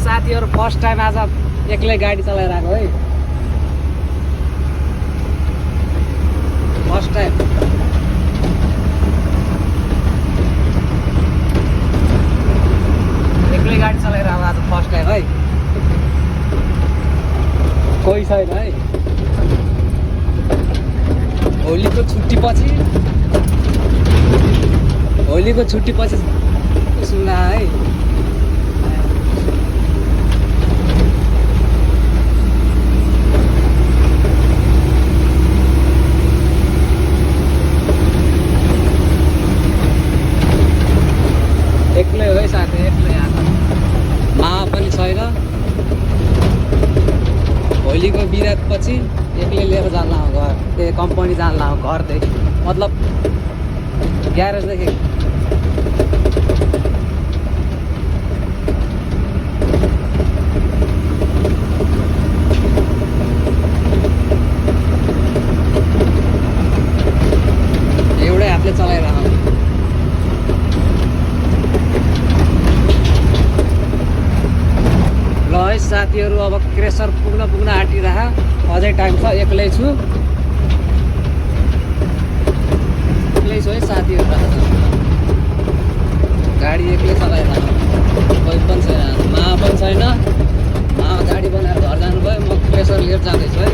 साथीहरु first time आज एक्लै गाडी चलाइरहेको है। फर्स्ट टाइम एक्लै गाडी चलाइरहेको आज फर्स्ट टाइम है। कोही छैन है। होलीको छुट्टी पछि सुना है। एक्लै हो है साथी, एक्लै आएको। मामा पनि छैन। होलीको बिरात पछि एक्लै लिएर जान लाऊ घर, ए कम्पनी जान लाऊ घरदेखि, मतलब ग्यारेजदेखि। एउटै हातले चलाइरहनु। ल है साथीहरु, अब क्रेसर पुग्न आँटिरह, अझै टाइम छ। एक्लै छु है साथीहरु। गाडी एक्लै चलाइरह, कोही पनि छैन। मामा पनि छैन, मामा गाडी बनाएर घर जानुभयो। म क्रेसर लिएर जाँदैछु है।